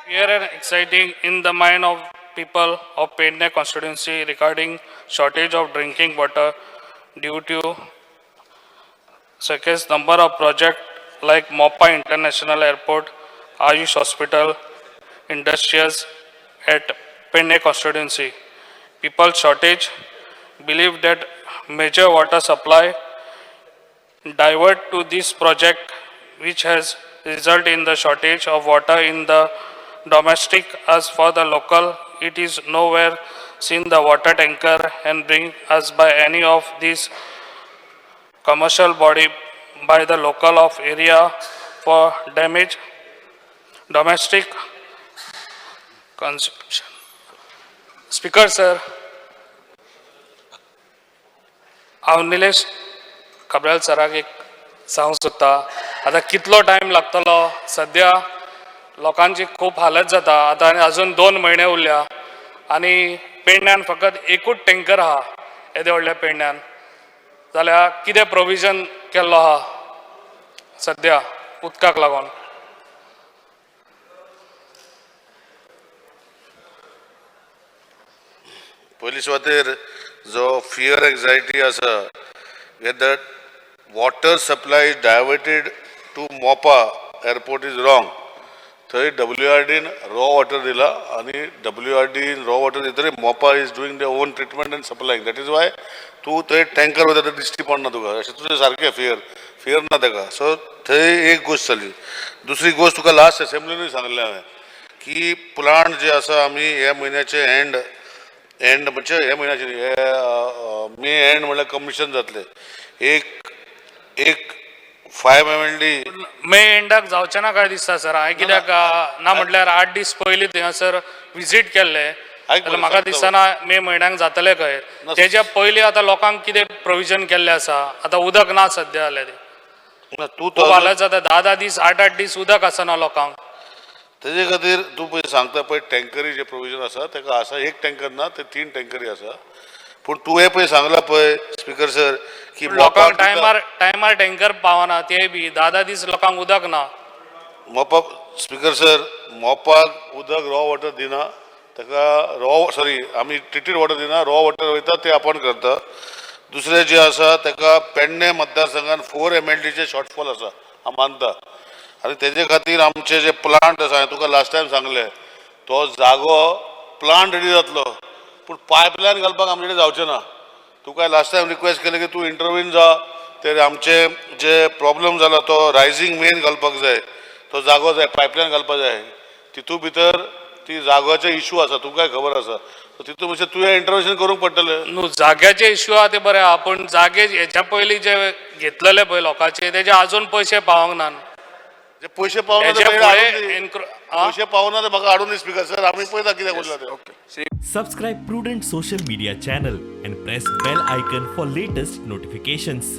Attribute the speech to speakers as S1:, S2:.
S1: Fear and exciting in the mind of people of Pedne constituency regarding shortage of drinking water due to scarce number of projects like Mopa International Airport, Ayush Hospital, industries at Pedne constituency. People shortage believe that major water supply divert to this project, which has resulted in the shortage of water in the domestic. As for the local, it is nowhere seen the water tanker and bring us by any of these commercial body by the local of area for damage domestic consumption. Speaker sir, हांव निलेश काब्राल सराक एक सांगूंक सोदता. आतां कितलो time लागतलो? सद्या लोकांची खूब हालत जाता. आतां आनी अजून 2 म्हयने उरल्या आनी पेडण्यान फकत एकूच टेंकर आहा. येदे व्हडल्या पेडण्यान जाल्यार कितें प्रोविजन केल्लो आहा सद्या उदकाक लागून?
S2: पयली सुवातेर जो फियर एन्जायटी आसा, that water supply is diverted to Mopa airport is wrong. थंय डब्ल्यू आर डीन रॉ वॉटर दिला आनी डब्ल्यू आर डीन रॉ वॉटर दितरी Mopa is doing the own treatment and supplying. That is why तूं थंय tanker वयता ते दिश्टी पडना तुका. अशें तुजें सारकें फियर फियर ना ताका. सो थंय एक गोश्ट जाली. दुसरी गोश्ट तुका लास्ट असेंब्लीनूय सांगलें हांवें की प्लांट जे आसा आमी ह्या म्हयन्याचे एंड एंड म्हणजे हे म्हयन्याचे न्ही, हे मे एंड म्हणल्यार कमिशन जातले. एक एक 5 MLD.
S1: मे एंडाक जावचें ना काय दिसता सर. हांवें कित्याक ना म्हटल्यार 8 दीस पयलीं थंयसर विजीट केल्लें.
S2: आयक
S1: जाल्यार
S2: मरे,
S1: म्हाका
S2: सांगता.
S1: दिसना मे म्हयन्याक जातलें खंय.
S2: ना.
S1: तेज्या पयलीं आतां लोकांक कितें प्रोविजन केल्लें आसा? आतां उदक ना सद्या जाल्यार.
S2: ना, तूं
S1: खूब हालत जाता. 10-10 दीस, 8-8 दीस उदक आसना लोकांक.
S2: तेजे खातीर तूं पळय सांगता पळय, टँकरी जे प्रोविजन आसा ताका आसा. एक टँकर ना, ते तीन टँकरी आसा. पूण तुवें पळय सांगलां पळय स्पिकर सर की
S1: लोकांक
S2: मोपाक
S1: टायमार टायमार टँकर पावना. ते बी 10-10 दीस लोकांक उदक ना.
S2: मोपा, स्पिकर सर, मोपाक उदक रॉ वॉटर दिना ताका. रॉ, सॉरी, आमी ट्रिटेड वॉटर दिना, रॉ वॉटर वयता ते आपण करता. दुसरें जें आसा ताका पेडणे मतदारसंघात 4 MLDचे शॉर्टफॉल आसा, हांव मानता. आनी तेजे खातीर आमचे जे प्लांट आसा, हांवें तुका लास्ट टायम सांगलें, तो जागो प्लांट रेडी जातलो पूण पायपलायन घालपाक आमचे कडेन जावचें ना. तुका लास्ट टायम रिक्वेस्ट केलें की तूं इंटरवीन जा. ते आमचे जे प्रॉब्लम जाला तो रायजींग मेन घालपाक जाय, तो जागो जाय, पायपलायन घालपाक जाय. तितू भितर ती जागोचे इशू आसा, तुमकांय खबर आसा. सो तितू मातशें तुवें इंटरवेन्शन करूंक पडटलें.
S1: न्हू, जाग्याचे इश्यू आहा ते बरें आहा, पूण जागे हेच्या पयलीं जे घेतलेले पळय लोकांचे, तेजे अजून पयशे पावोंक ना.
S2: जे पयशे पावना ते
S1: हेच्या
S2: मागीर हाडून
S1: फुडें
S2: दी.
S1: आ?
S2: पयशे पावना ते म्हाका हाडून दी स्पिकर सर, आमी पळयता कितें उरला तें.
S3: Subscribe Prudent Social Media channel and press bell icon for latest notifications.